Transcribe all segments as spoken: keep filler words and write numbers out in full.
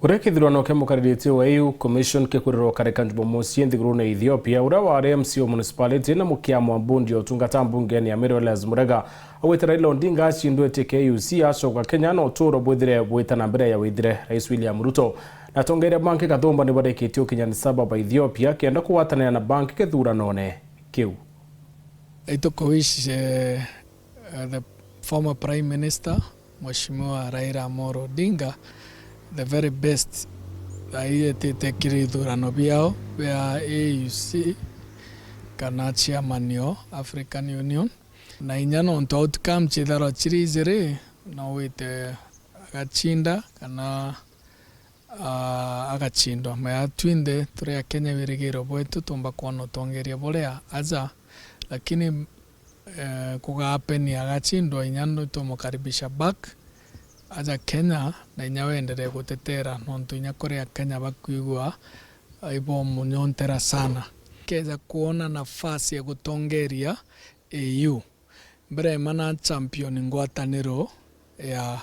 Uria kithurano kia mukariritie wa A U Commission kikurirwa karika Jumamosi nthigurune ya Ethiopia, uria wari M C wa municipality na mukiama wa mbundi ya utungata mbungene ya Meru Elias Murega augite Raila Odinga acindwete K U C acoka Kenya na uturo bwithire bwita na mbere ya withire. Rais William Ruto na atongeria bangi kathumba ni barikitie ukinya Addis Ababa, Ethiopia, kenda kugwatanira na bangi kithuranone kiu. Itukuwish, eh, uh, the former Prime Minister, Mheshimiwa Raila Amolo Odinga, the very best, aiyetite kiri ithurano biao bia A U C kana chairman o African Union. Na inya nontu outcome chitharwa chiri ijiri, no wite agachinda kana, ah, agachindwa. Maya twinthe turi Akenya, wirigiro bwetu tumba kwona utongeria buria aja, lakini, eh, kugapeni agachindwa, inya nitumukaribisha back aja Kenya, na inya wenderee gutetera, nontu inya kuri Akenya bakwigua ibomunyontera sana. Keja kwona nafasi ya gutongeria A U, mbere mana champion ngwataniro ya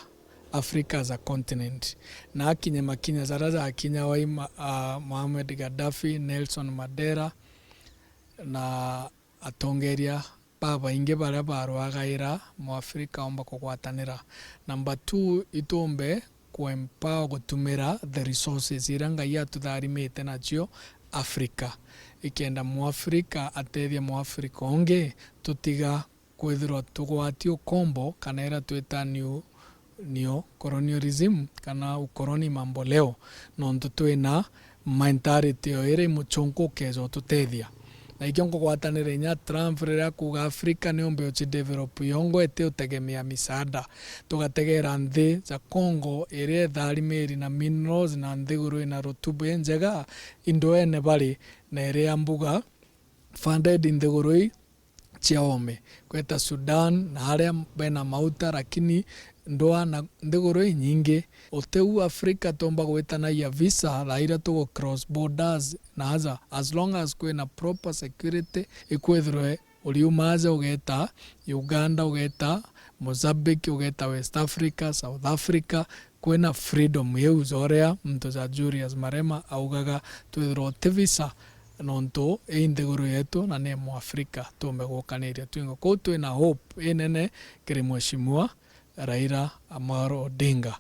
Africa as a continent, na akinye makinya jaria jakinya wai ma-, ah, Mohamed Gaddafi, Nelson Mandela na atongeria babaingi baria barwagaira Mwafrika omba kugwatanira. Number two, itumbe kuempower gutumira the resources iria Ngai atutharimite nacio Africa, ikenda Mwafrika atethia Mwafrika ungi, tutiga kwithirwa tugwati ukombo kana iria twita new, neo colonialism kana ukoloni mamboleo, nontu twina mentality o iria imuchunku ukeja ututethia. Na ikio nkugwatanira inya Trump riria akuuga Africa niumbe uchidevelop yongo iti utegemea misaada. Tugategera nthi ja Congo iria itharimiri na minerals na nthiguru ina rutuba injega, indoene bari na iria mbuga funded nthiguru i cia oome, kweta Sudan na aria bena mauta, lakini ndwaa na nthiguru inyingi. Utiu Africa tumba gwitanagia visa thaa iria tugu cross borders na aja, as long as kwina proper security, ikwithirwe uriuma aja ugeta Uganda, ugeta Mozambique, ugeta West Africa, South Africa, kwina freedom iu joria muntu ja Julius Marema augaga, twithirwa uti visa, nontu ii nthiguru yetu na ni Mwafrika, tumbe gukaniria twingo. Kwou twina hope inene kiri Mheshimiwa Raila Amolo Odinga.